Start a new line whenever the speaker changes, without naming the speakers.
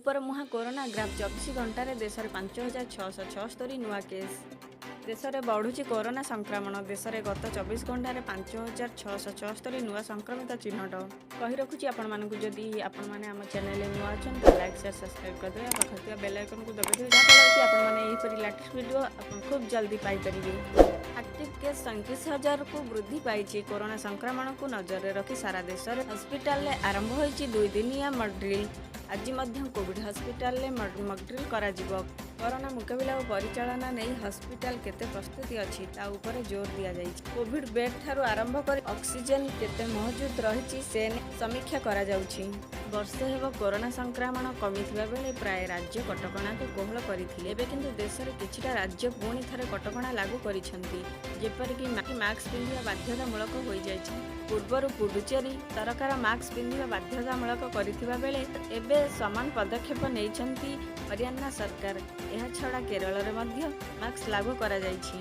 ଉପରମୁହାଁ corona graph, 24 ଘଣ୍ଟାରେ ଦେଶରେ 5676 ନୂଆ କେସ୍। ଦେଶରେ ବଢ଼ୁଛି କରୋନା ସଂକ୍ରମଣ। ଦେଶରେ ଗତ 24 ଘଣ୍ଟାରେ 5676 ନୂଆ ସଂକ୍ରମିତ ଚିହ୍ନଟ। କହି ରଖୁଛି ଆପଣମାନଙ୍କୁ, ଯଦି ଆପଣମାନେ ଆମ ଚ୍ୟାନେଲରେ ନୂଆ ଅଛନ୍ତି, ତ ଲାଇକ୍, ସେୟାର, ସବସ୍କ୍ରାଇବ୍ କରିଦେବେ ଆଉ ପାଖରେ ଥିବା ବେଲ୍ ଆଇକନ୍କୁ ଦବାଇ ଦେବେ, ଯାହାଫଳରେ କି ଆପଣମାନେ ଏହିପରି ଲାଟେଷ୍ଟ ଭିଡ଼ିଓ ଆପଣ ଖୁବ୍ ଜଲ୍ଦି ପାଇପାରିବେ। ଆକ୍ଟିଭ୍ କେସ୍ 37 ହଜାରକୁ ବୃଦ୍ଧି ପାଇଛି। କରୋନା ସଂକ୍ରମଣକୁ ନଜରରେ ରଖି ସାରା ଦେଶରେ ହସ୍ପିଟାଲରେ ଆରମ୍ଭ ହୋଇଛି 2 ଦିନିଆ ମକଡ୍ରିଲ୍। ଆଜି ମଧ୍ୟ କୋଭିଡ୍ ହସ୍ପିଟାଲରେ ମକଡ୍ରିଲ୍ କରାଯିବ। କରୋନା ମୁକାବିଲା ଓ ପରିଚାଳନା ନେଇ ହସ୍ପିଟାଲ କେତେ ପ୍ରସ୍ତୁତି ଅଛି, ତା ଉପରେ ଜୋର ଦିଆଯାଇଛି। କୋଭିଡ୍ ବେଡ୍ ଠାରୁ ଆରମ୍ଭ କରି ଅକ୍ସିଜେନ୍ କେତେ ମହଜୁଦ ରହିଛି, ସେ ନେଇ ସମୀକ୍ଷା କରାଯାଉଛି। ବର୍ଷେ ହେବ କରୋନା ସଂକ୍ରମଣ କମିଥିବା ବେଳେ ପ୍ରାୟ ରାଜ୍ୟ କଟକଣାକୁ କୋହଳ କରିଥିଲେ। ଏବେ କିନ୍ତୁ ଦେଶରେ କିଛିଟା ରାଜ୍ୟ ପୁଣି ଥରେ କଟକଣା ଲାଗୁ କରିଛନ୍ତି। ଯେପରିକି ମାସ୍କ ପିନ୍ଧିବା ବାଧ୍ୟତାମୂଳକ ହୋଇଯାଇଛି। ପୂର୍ବରୁ ପୁଡୁଚେରୀ ସରକାର ମାସ୍କ ପିନ୍ଧିବା ବାଧ୍ୟତାମୂଳକ କରିଥିବା ବେଳେ ଏବେ ସମାନ ପଦକ୍ଷେପ ନେଇଛନ୍ତି ହରିୟାଣା ସରକାର। ଏହାଛଡ଼ା କେରଳରେ ମଧ୍ୟ ମାସ୍କ ଲାଗୁ କରାଯାଇଛି।